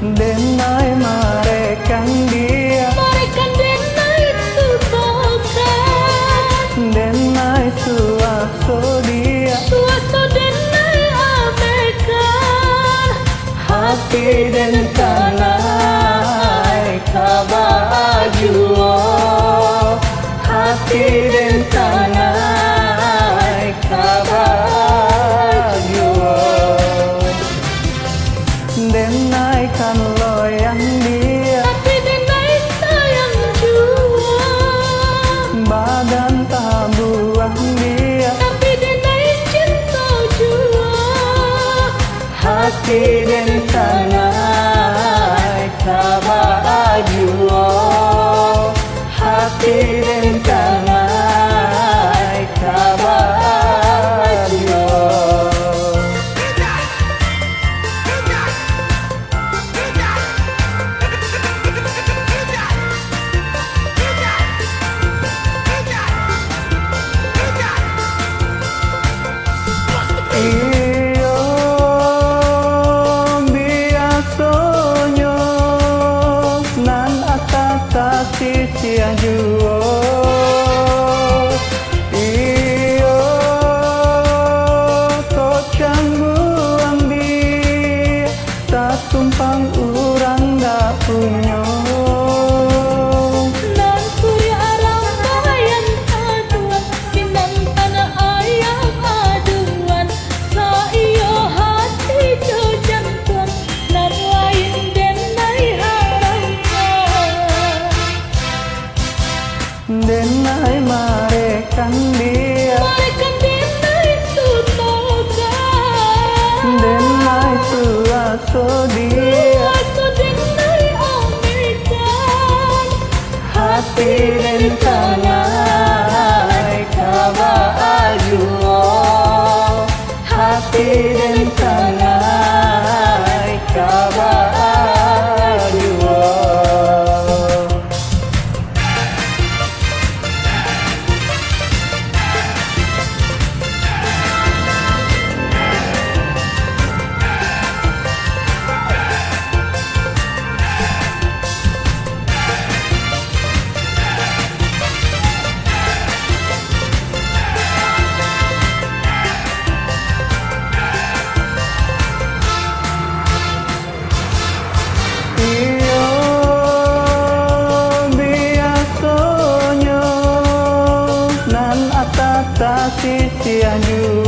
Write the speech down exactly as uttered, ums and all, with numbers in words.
Denai marekan dia, marekan denai tu tokan. Denai suaso dia, suaso denai amekan. Hati den tanai ka baa juo, hati den tanai ka baa juo. Denai kan loyang dia, tapi denai sayang juo. Badan tabuang dia, tapi denai cinto juo. Hati den tanai ka baa juo, hati den tanai ka baa juo. Iyo, biasonyo nan atah tasisiah juo. Iyo, kok cangguang di tatumpang urang dak punyo. Nan kuruih arang bayan aduan, pinang tanah ayam aduan, saiyo hati jo jantuang, nan lain den lai haraukan. Denai marekan dia, marekan denai tu tokan. Denai suaso dia, suaso denai amekan. Hati den tanai ka baa juo, hati den tanai ka baa juo. Iyo, biasonyo nan atah tasisiah juo.